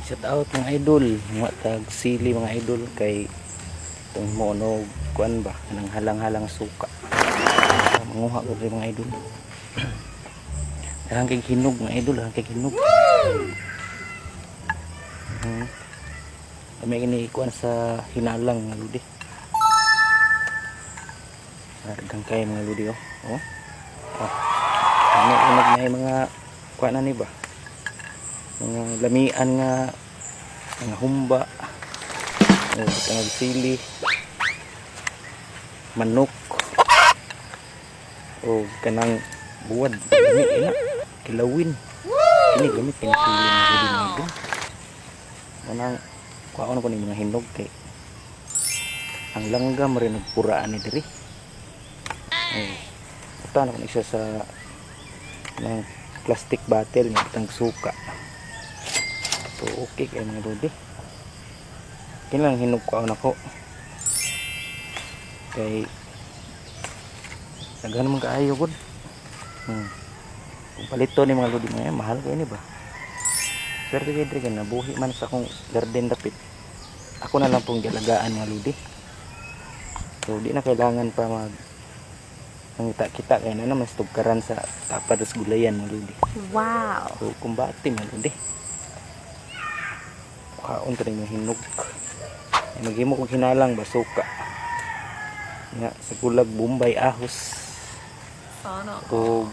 Shout out, mga idol, mga tag sili, mga idol, kay itong mo no kuan ba kanang halang-halang suka. Manguha ko diri, mga idol. Dahang kay hinog, mga idol, dahang kay hinog. Kami kini kuan sa hinalang, mga lodi. Daghan kay, mga lodi, oh. Oh. Oh. Ano unag na mga kuan na ni ba? Mga lamian nga mga humba. Oh, butang sili. Manok. Oh, kanang buwad. Gamit ina. Kilawin. Kini gamit kini sili, mga lodi, mga idol. Manang kuhaon ko ni mga hinog kay ang langgam rin nagpuraan ni diri. Oh. Butan ako ni siya sa ng plastic bottle nga butang suka. So okay kay, mga lodi. Kini lang hinog kuhaon ako. Kay daghan man kaayo gud. Kung palito ni, mga lodi, mga mahal kay ni ba. Pero kay diri kay nabuhi man sa akong garden dapit. Ako na lang pong gialagaan, mga lodi. So di na kailangan pa mag mangita-kita kay na naman tugkaran sa tapad sa gulayan, mga lodi. So kumbati, mga lodi. Kaon ta rin yung hinog. Ay, maghimo kong hinalang basuka. Nga sa gulag Bombay, ahos. Sana. O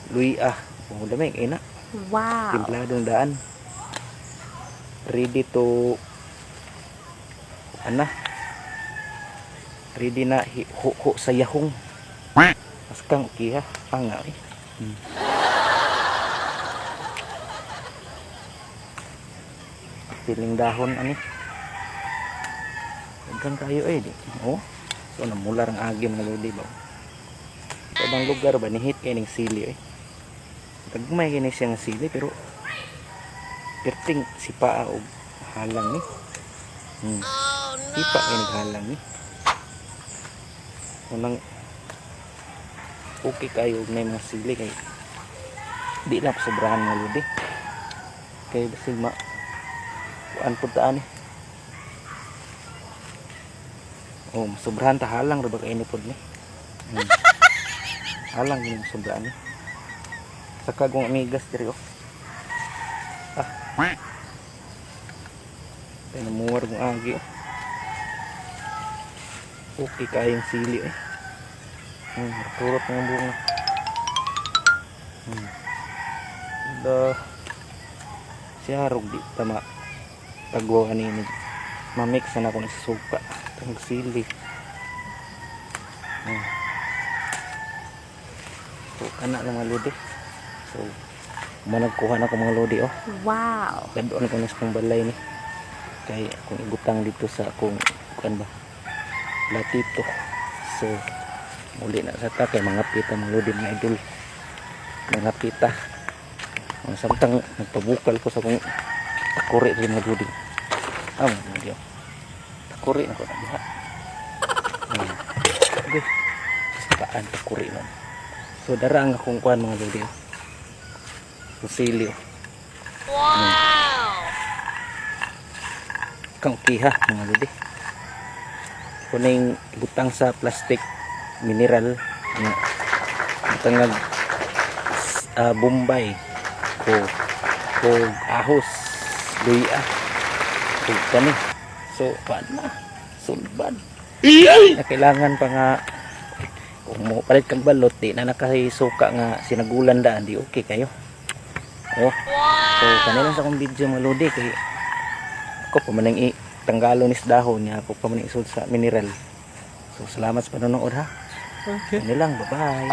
luya. O dami kay na. Timpladong daan. Ready to ana. Ready na ho, ho sa yahong. Maskang okay ha. Anga eh. Piling dahon ani. Daghan kayo eh di. Oh. So namular ang agi, mga lodi ba. Sa ibang lugar ba nihit kay ning sili eh. Gagmay kini siya nga sili pero perting sipa og halang ni. Sipa kay halang ni. Unang okay kayo og nay mga sili kay di lang sobrahan, mga lodi. Kay basig ma kuan pud ta ani. Oh, sobrahan ta halang ra ba kay ni pud ni. Halang gini sobrahan ni. Saka kong amigas diri oh. Ah. Kaya namuwar kong agi oh. Okay kayong sili eh. Turot ng bunga. Da siya rog di tama tagwa ani ni mamix na ako ni sa suka tang sili. So kana lang, mga lodi. So managkuha na ko, mga lodi, oh. Gadon ko na sa akong balay ni. Kay akong ibutang dito sa akong kuan ba. Platito. So muli na sa ta kay mga pita, mga lodi, mga idol. Mga pita. Ang samtang nagpabukal ko sa akong takuri rin, mga lodi. Ah, mga lodi, oh. Takuri na ko na diha. Okay. Saan takuri nun. So dara ang akong kuan, mga lodi, oh. So sili oh. Wow! Kang kiha, mga lodi. Kuning butang sa plastic mineral nga butang nga Bombay ko ahos, luya o kani. So kuan na sulbad na kailangan pa nga kung mo palit kang balot di na nakasuka nga sinagulan daan di okay kayo oh. So kanila sa akong video, mga lodi, kay ako pa man ang tanggalon ni sa dahon niya, ako pa man ang isod sa mineral. So salamat sa panonood ha. Okay. Ano lang, bye bye.